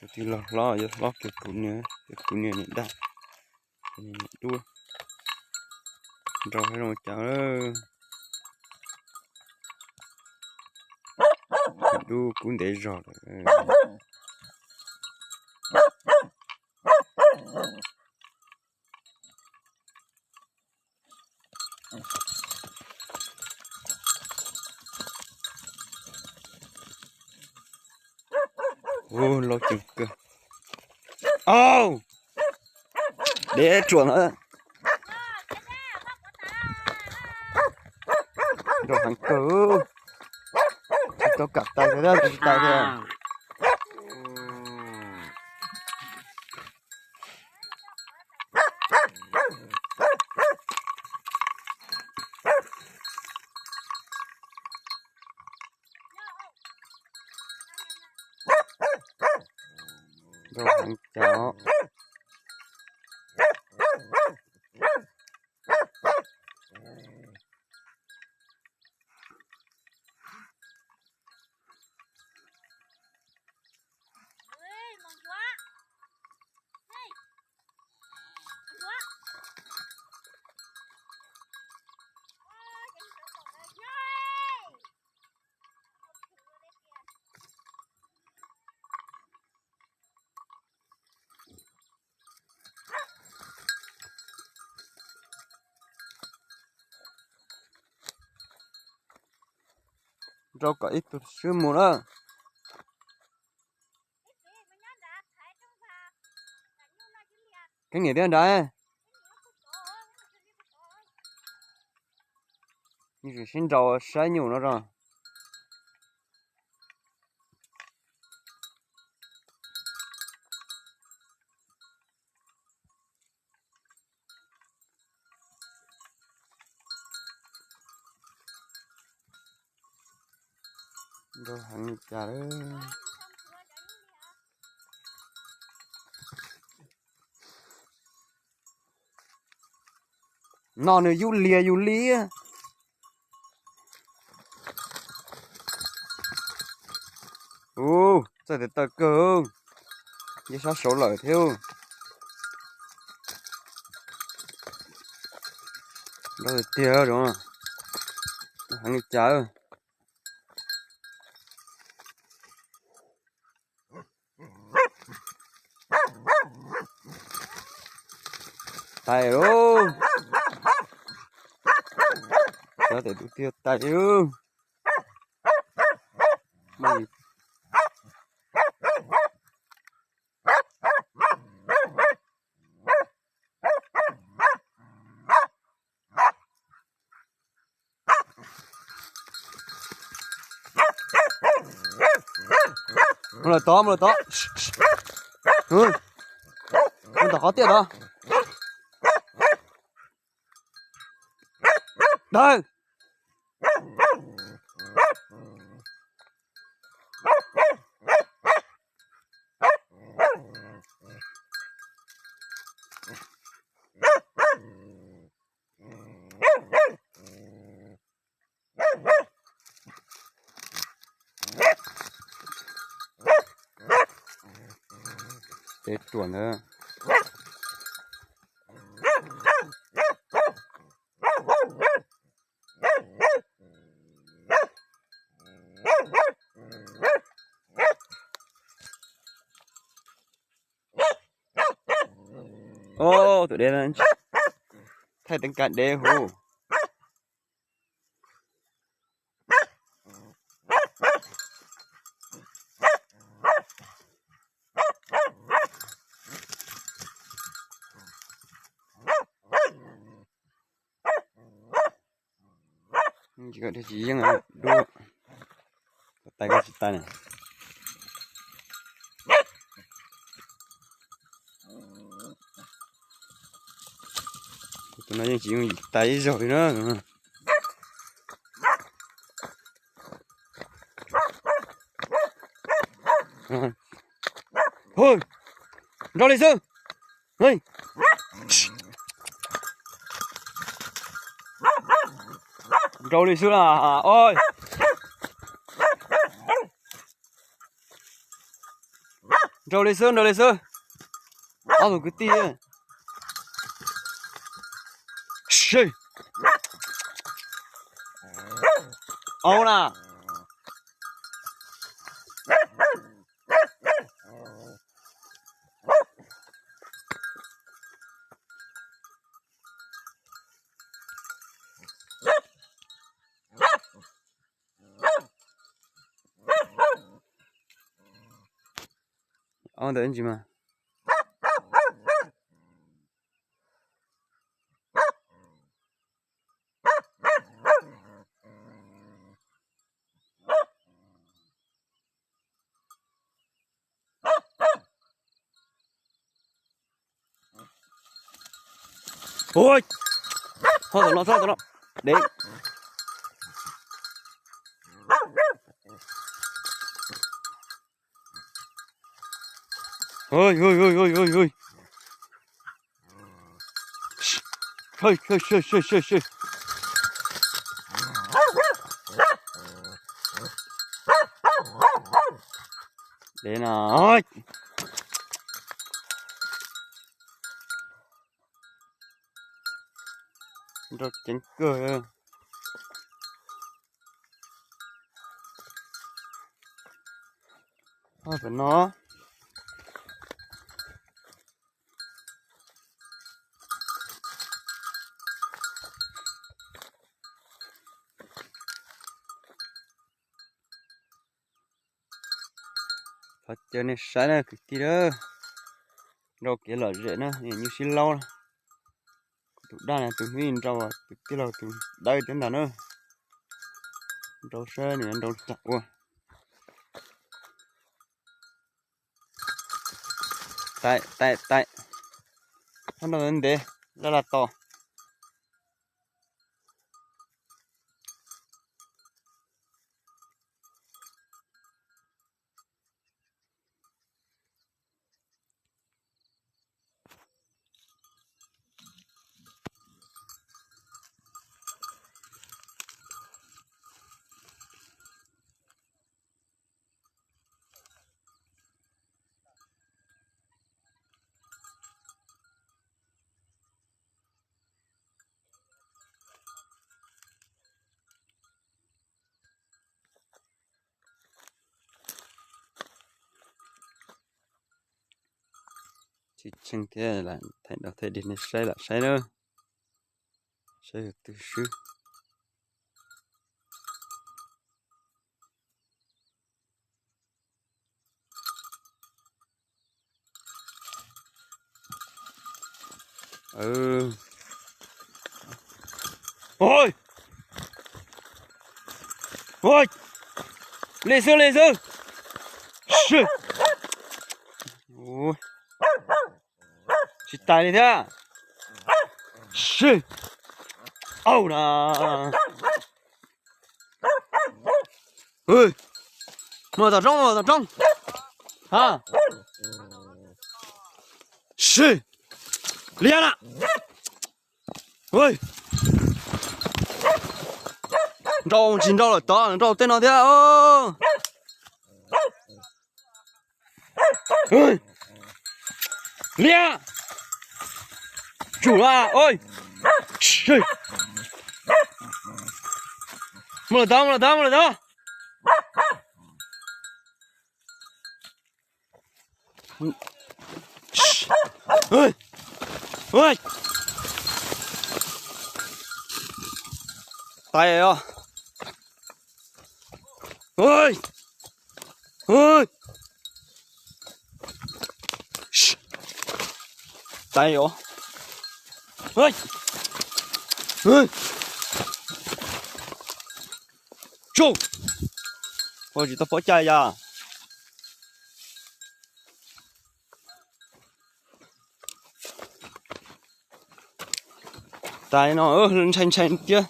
Tus twg los hlob yuav hlob kiag kuv niag, kuv niag niam dab, kuv niag niam dub. Nrau hab zoo cas, dub kub ntev zog lawm. Ua loj ceev kawg. Au, dev ruam na. Nrau heev kawg, tsis tau kam tais thiab, tsis tais thiab. Nrau heev cas. Nrau kom ib tug swb mus na. Keeb niam thiab nrad. Yeej tseem sib nrau saib nyuj no os. Nrau heev li cas lawm. No nws yub lias yus li. Ua, txawj tes taw kawg, nce sab saud lawm thiab. Nrau tiag tiag, heev li cas. Tais lauj, cov tes dub tiag tais lauj. Mus lawm tod, mus lawm tod. Mus tom qhov tiaj tod. Dawg. Tes ruam ntawd. Tus dev, thaij teev kas dev huv. Tsis yeej dub, tais tsis tais na. Tus no yeej tsis yooj yim tais ib zaug li na. Nrau li xwb. Nrau li xwb na. Oj, Nraus li xwb, nraus li xwb. Ob tug kwv tij. Sib. Au na. Ob ntawm ntsis mas. Ui, ho tom no, ho tom no. Dev. Ui, ui, ui, ui, ui, ui. Ui, ui, ui, ui, ui, ui. Dev no. Nrau ceev kawg. Ho tom no. Thov caw nej saib na kwv tij na, nrau kev lom zem na, nws sib laub na. Kuv tus daj no tus hnub ib nrau, tus tij laug tus dawb thiab ntag na. Nrau saib nws nrau li cas ua. Tais, tais, tais. Thab nrau ntev, laj laj tos. Tsis tsheej thiab, thaij dog thaij dig nej saib lam saib na. Saib yog twg swb. Ui, ui, li xwb li xwb. Tsis tais li thiab. Sib. Au na. Mus tom roob, mus tom roob. Ha. Sib. Liab na. Nrau tsis nrau lawm tod, nrau tej no thiab. Liab. Tsum na, mus lawm tod, mus lawm tod, mus lawm tod. Tais os. Tais os. Tsuj. Ua tsis tau pob cai yog. Tais no ntshai ntshai tiag.